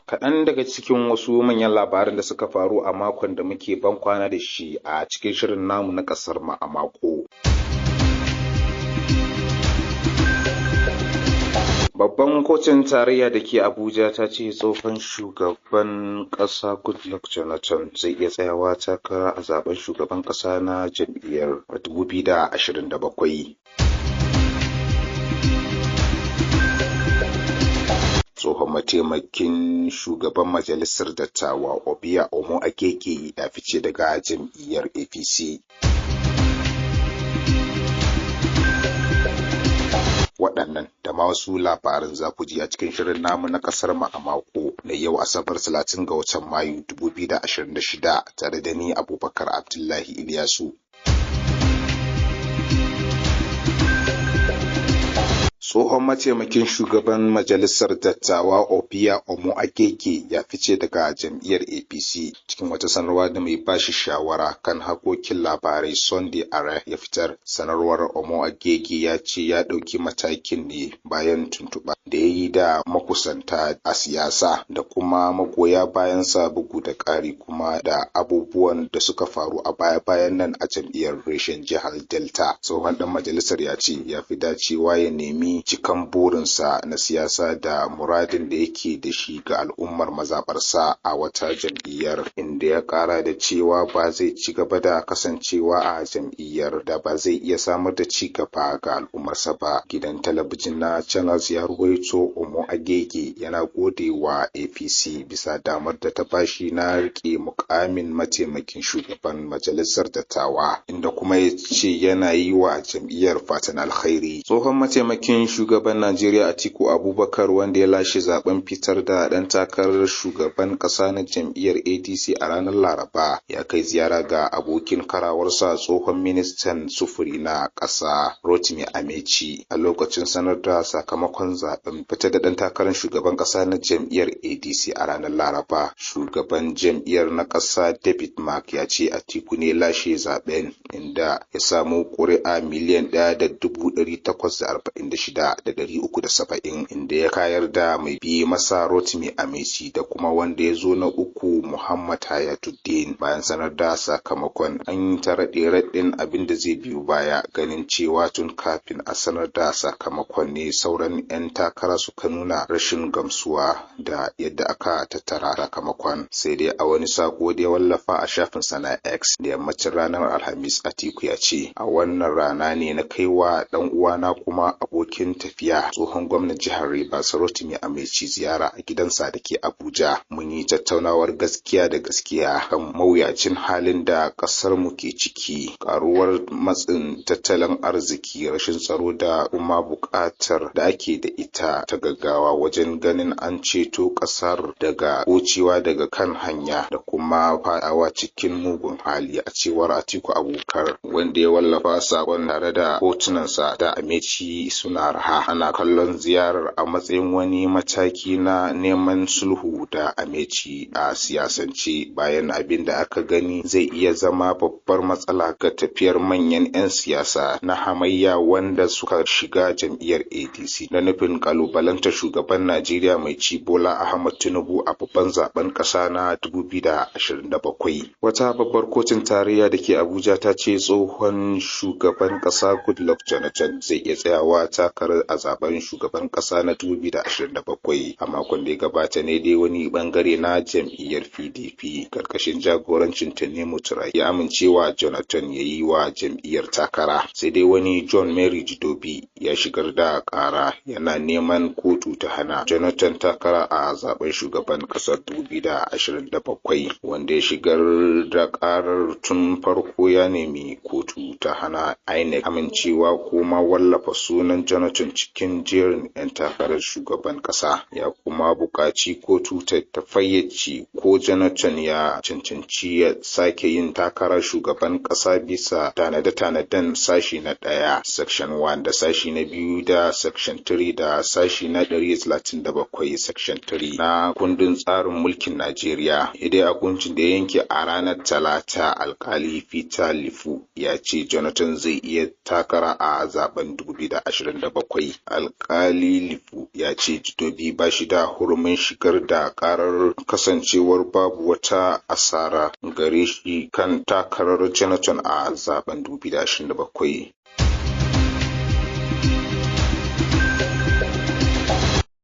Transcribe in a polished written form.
Kaɗan daga cikin wasu manyan labaran da suka faru a makon da muke ban kwana da shi a cikin shirin namu na ƙasar mu a mako. Babban kotun tarayya da ke Abuja ta ce tsohon shugaban ƙasa Goodluck Jonathan zai iya tsayawa takara a zaben shugaban ƙasa na jam'iyyar 2027. Tsohon mataimakin shugaban majalisar dattawa Obiya Omo Agege ya fice daga jam'iyyar APC. Waɗannan da ma wasu labaran za ku ji a cikin shirin namu na ƙasar mu a mako na yau Asabar 30 ga watan Mayu 2026 tare da ni Abubakar Abdullahi Ilyasu. Tsohon mataimakin shugaban majalisar dattawa Obiya Omo Agege ya fice daga jam'iyyar APC cikin wata sanarwa da mai bashi shawara kan harkokin labarai Sunday Are ya fitar. Sanarwar Omo Agege ya ce ya ɗauki matakin ne bayan tuntuɓa da ya yi da makusanta a siyasa da kuma magoya bayansa, bugu da ƙari kuma da abubuwan da suka faru a baya-bayan nan a jam'iyyar reshen jihar Delta. Tsohon ɗan majalisar ya ce ya fi dacewa ya nemi cikan burinsa na siyasa da muradin da yake da shi ga al'ummar mazaɓarsa a wata jam'iyyar, inda ya ƙara da cewa ba zai ci gaba da kasancewa a jam'iyyar da ba zai iya samar da ci gaba ga al'ummarsa ba. Gidan talabijin na Channels ya ruwaito Omo Agege yana gode wa APC bisa damar da ta bashi na riƙe mukamin mataimakin shugaban majalisar dattawa, inda kuma ya ce yana yi wa jam'iyyar fatan alkhairi. Tsohon mataimakin shugaban Najeriya Atiku Abubakar, wanda ya lashe zaben fitar da ɗan takarar shugaban ƙasa na jam'iyyar ADC a ranar Laraba, ya kai ziyara ga abokin karawarsa tsohon ministan sufuri na ƙasa Rotimi Amechi a lokacin sanar da sakamakon zaben fitar da ɗan takarar shugaban ƙasa na jam'iyyar ADC a ranar Laraba. Shugaban jam'iyyar na ƙasa David Mark ya ce Atiku ne lashe zaben, inda ya samu ƙuri'a 1,846,370, inda ya kayar da mai bi masa Rotimi Amechi da kuma wanda ya zo na uku Muhammad Hayatuddin. Bayan sanar da sakamakon, an yi ta raɗe-raɗin abin da zai biyo baya, ganin cewa tun kafin a sanar da sakamakon ne sauran 'yan takara suka nuna rashin gamsuwa da yadda aka tattara sakamakon. Sai dai a wani sako da ya wallafa a shafin sana X da yammacin ranar Alhamis, Atiku ya ce, "A wannan rana ne na kaiwa ɗan uwana kuma abokin tafiya tsohon gwamnan jihar Rivers Rotimi Amechi ziyara a gidansa da ke Abuja. Mun yi tattaunawar gaskiya da gaskiya kan mawuyacin halin da ƙasar mu ke ciki, karuwar matsin tattalin arziki, rashin tsaro da kuma buƙatar da ake da ita ta gaggawa wajen ganin an ceto ƙasar daga gocewa daga kan hanya da kuma faɗawa cikin mugun hali," a cewar Atiku Abubakar, wanda ya wallafa sakon tare da hotunansa da Amechi suna raha. Ana kallon ziyarar a matsayin wani mataki na neman sulhu da Amechi a siyasance, bayan abin da aka gani zai iya zama babbar matsala ga tafiyar manyan 'yan siyasa na hamayya wanda suka shiga jam'iyyar ADC da nufin kalubalantar shugaban Najeriya mai ci Bola Ahmad Tinubu a babban zaben ƙasa na 2027. Wata babbar kotun tarayya da ke Abuja ta ce tsohon shugaban ƙasa Goodluck Jonathan zai iya tsayawa takarar a zaben shugaban ƙasa na 2027. A makon da ya gabata ne dai wani bangare na jam'iyyar PDP karkashin jagorancin Tanimu Turaki ya amincewa Jonathan ya yi wa jam'iyyar takara. Sai dai wani John Mary Jidobi ya shigar da ƙara yana neman kotu ta hana Jonathan takara a zaben shugaban ƙasar 2027. Wanda ya shigar da ƙarar tun farko ya nemi kotu ta hana INEC amincewa ko ma wallafa sunan Jonathan cikin jerin 'yan takarar shugaban ƙasa. Ya kuma buƙaci kotu ta fayyace ko ko Jonathan ya cancanci ya sake yin takarar shugaban ƙasa bisa tanade-tanaden sashi na 1 section 1 da sashi na 2 da section 3 da sashi na 137 section 3 na kundin tsarin mulkin Najeriya. Idai hukuncin da ya yanke a ranar Talata, alkali Peter Lifu ya ce Jonathan zai iya takara a zaben 2027. Alkali Lifu ya ce Jitobi ba shi da hurumin shigar da karar kasancewar babu wata asara gare shi kan takarar Jonathan a zaben 2027.